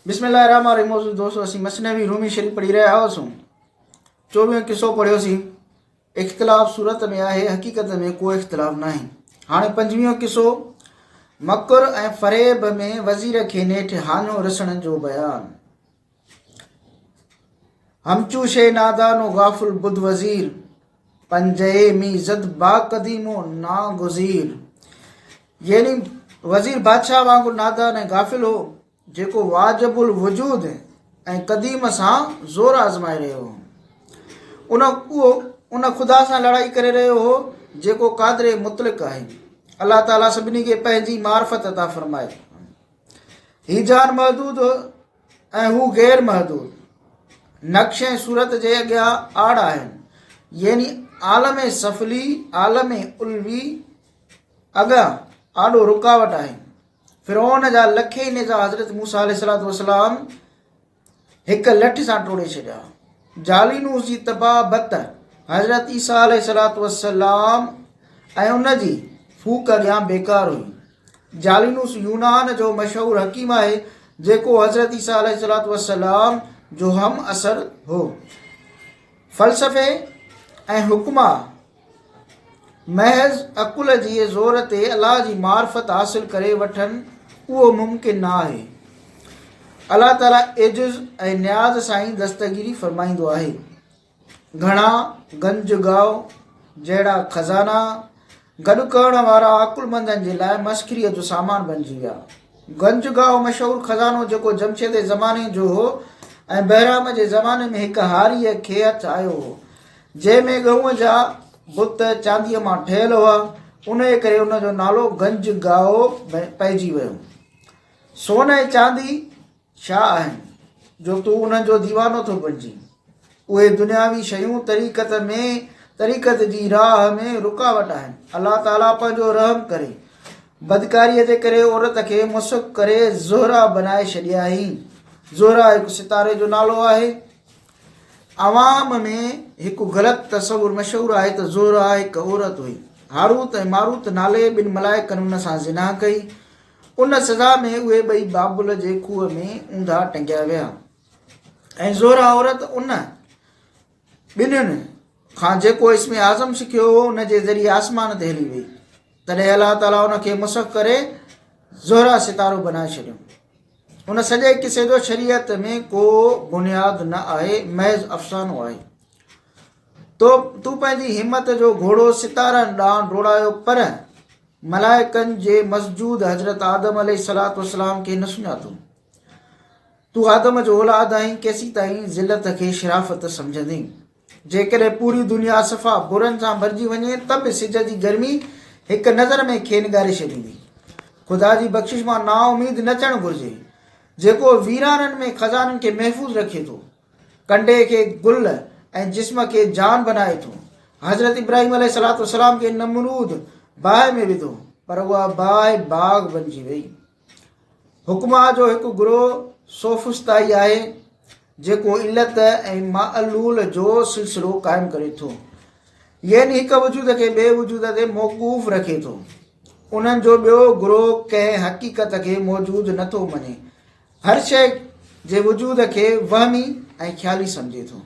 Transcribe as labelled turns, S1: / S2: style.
S1: بسم الله الرحمن الرحيم موجود دوستو اسين مثنوي رومي شريف پڙهي رهيا هئاسون چوويهون قصو پڙهيوسين اختلاف صورت ۾ آهي حقيقت ۾ ڪو اختلاف ناهي هاڻي پنجويهون قصو مڪر ۽ فريب ۾ وزير کي نيٺ هاڃو رسڻ جو بيان همچو شي نادان و غافل بد وزير پنجئي مي زد با قديم و ناگزير يعني وزير بادشاهه وانگر نادان ۽ غافل هو، جيڪو واجب الوجود ۽ قديم سان زور آزمائي رهيو هو. ان اهو ان خدا سان لڙائي ڪري رهيو هو، جيڪو قادر مطلق آهي. الله تعاليٰ سڀني کي پنهنجي معرفت عطا فرمائي. هي جان محدود ۽ هو غير محدود، نقش ۽ صورت جي اڳيان آڙ آهن. يعني عالم سفلي، عالم علوي اڳيان آڏو رڪاوٽ آهي. فرعون جا لکين نيزا حضرت موسيٰ عليه الصلوة والسلام هڪ لٺ سان ٽوڙي ڇڏيا. جالينوس جي طبابت حضرت عيسيٰ عليه الصلوة والسلام ۽ ان جي ڦوڪ اڳيان بيڪار هئي. جالينوس يونان جو مشهور حڪيم آهي جيڪو حضرت عيسيٰ عليه الصلوة والسلام جو هم عصر هو. فلسفي ۽ حڪما محض عقل جي زور تي الله جي معرفت حاصل ڪري وٺن اهو ممڪن نه آهي. الله تعالي عجز ۽ نياز سان ئي دستگيري فرمائيندو آهي. گهڻا گنج گاء جهڙا خزانا گڏ ڪرڻ وارا عقلمندن جي لاء مسخريء جو سامان بنجي ويا. گنج گاء مشهور خزانو جيڪو جمشيد جي زماني جو هو ۽ بهرام جي زماني ۾ هڪ هاريء کي هٿ آيو هو. جنهن ۾ ڳئونء جا بت چانديء مان ٺهيل هئا، انهيء ڪري ان جو نالو گنج گاهو پئجي ويو. سون ۽ چاندي ڇا آهن، جو تون انهن جو ديوانو ٿو بڻجين؟ اهي دنياوي شيون طريقت ۾ طريقت جي راهه ۾ رڪاوٽ آهن. الله تعاليٰ پنهنجو رحم ڪري. بدڪاريء جي ڪري عورت کي مسخ ڪري زهره بنائي ڇڏيائين. زهره هڪ ستاري جو نالو آهي. عوام ۾ هڪ غلط تصور مشهور آهي ته زهره هڪ عورت هئي. هاروت ۽ ماروت نالي ٻن ملائڪن ان سان زنا ڪئي. ان سزا ۾ اهي ٻئي بابل جي کوهه ۾ اونڌا ٽنگيا ويا ۽ زهره عورت ان ٻنهين کان جيڪو اسم اعظم سکيو هو ان جي ذريعي آسمان تي هلي وئي. تڏهن الله تعاليٰ ان کي مسخ ڪري زهره ستارو بنائي ڇڏيو. ان سڄي قصي جو شريعت ۾ ڪو بنياد نه آهي، محض افسانو آهي. تو تون پنهنجي همت جو گهوڙو ستارن ڏانهن ڊوڙايو پر ملائڪن جي مسجود حضرت آدم عليه الصلوة والسلام کي نه سڃاتو. تون آدم جو اولاد آهين، ڪيسيتائين ذلت کي شرافت سمجهندين؟ جيڪڏهن پوري دنيا صفا برن سان ڀرجي وڃي ته به سج جي گرمي هڪ نظر ۾ کين ڳاري ڇڏيندي. خدا جي بخشش مان نااميد نه ٿيڻ گهرجي، جيڪو ويرانن ۾ خزانن کي محفوظ رکي ٿو، ڪنڊي کي گل ۽ جسم کي جان بنائي ٿو. حضرت ابراهيم عليه الصلوة والسلام کي نمرود باهه ۾ وڌو، پر اها باهه باغ بنجي وئي. حڪماء جو هڪ گروهه سوفسطائي آهي، جيڪو علت ۽ معلول جو سلسلو قائم ڪري ٿو. يعني هڪ وجود کي ٻئي وجود تي موقوف رکي ٿو. انهن جو ٻيو گروهه ڪنهن حقيقت کي موجود نه ٿو مڃي. هر شيء جي وجود کي وهمي ۽ خيالي سمجهي ٿو.